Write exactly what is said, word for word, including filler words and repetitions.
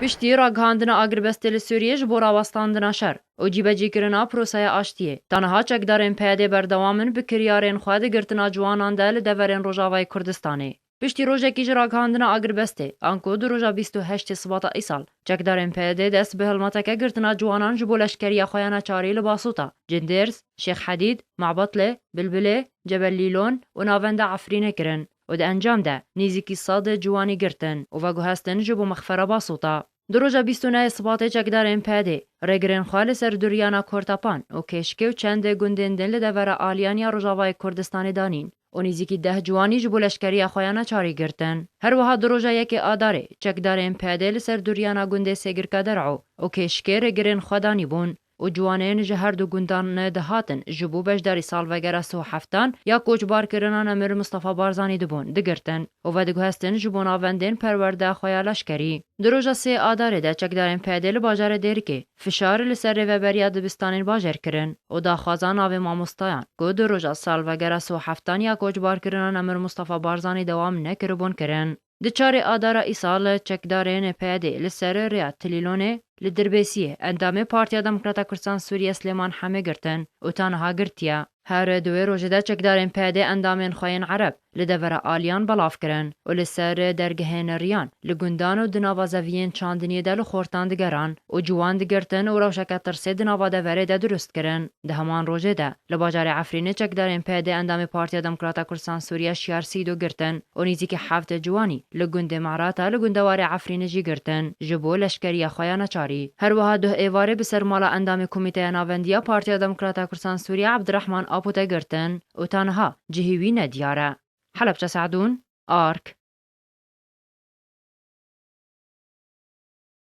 Piştî ragihandina agirbestê li Sûriyê ji bo rawestandina şer û cîbecîkirina proseya aştiyê, ta niha çekdarên P Y D'ê berdewam in bi kiryarên xwe di girtina ciwanan de li deverên Rojavayê Kurdistanê. Piştî rojekî ji ragihandina agirbestê, anku di roja bîst û heştê Sibata îsal, çekdarên P Y D'ê dest bi hilmeteke girtina ciwanan ji bo leşkeriya xwe ya neçarî li Basûta, Cindêrs, Şêx Hedîd, Mabetlê, Bilbilê, Cebel Lîlon û navenda Efrînê kirin û di encam de nêzîkî sed ciwanî girtin û veguhestin ji bo mexfera Basûta. Di roja bîst û nehê Sibatê çekdarên P Y D'ê rêgirên xwe li ser duriyana Kortapan û Kêşkê û çendê gundên din li devera Aliyan ya Rojavayê Kurdistanê danîn û nêzîkî deh ciwanî ji bo leşkeriya xwe ya neçarî girtin. Her wiha di roja yekê Adarê çekdarên P Y D'ê li ser duriyana gundê Sêgirka Der'o û Kêşkê rêgirên xwe danîbûn û ciwanên ji her du gundan dihatin ji bo beşdarî salvegera sih û heftan ya koçbarkirina Emir Mustafa Barzanî dibûn, digirtin û vediguhestin ji bo navendên perwerdeya xwe ya leşkerî. Di roja sê Adarê de çekdarên P Y D'ê li bajarê Dêrikê fişar li ser rêveberiya dibistanên bajêr kirin û daxwaza navê mamostayan ku di roja salvegera sih û heftan ya koçbarkirina Emir Mustafa Barzanî dewam nekiribûn kirin. Di çarê Adara îsal çekdarên P Y D'ê li ser rêya Tilîlonê li Dirbêsiyê endamê Partiya Demokrata Kurdistan Sûriye Silêman Hemê girtin û ta niha girtiye. Her di wê rojê de çekdarên P Y D'ê endamên xwe yên Ereb li devera Aliyan belav kirin û li ser dergehên riyan li gundan û di nava zeviyên çandiniyê de li xortan digeran û ciwan digirtin û rewşeke tirsê di nava deverê de dirust kirin. Di heman rojê de li bajarê Efrînê çekdarên P Y D'ê endamê Partiya Demokrata Kurdistan Sûriye Şiyar Sîdo girtin û nêzîkî heft ciwanî li gundê Merata li gundewarê Efrînê jî girtin ji bo leşkeriya xwe ya neçarî. Her wiha duh êvarê bi ser mala endamê Komîteya Navendî ya Partiya Demokrata Kurdistan Sûriye Ebdirehman Apo de girtin û ta niha cihê wî nediyar e. Helebçe Se'dûn, Ark.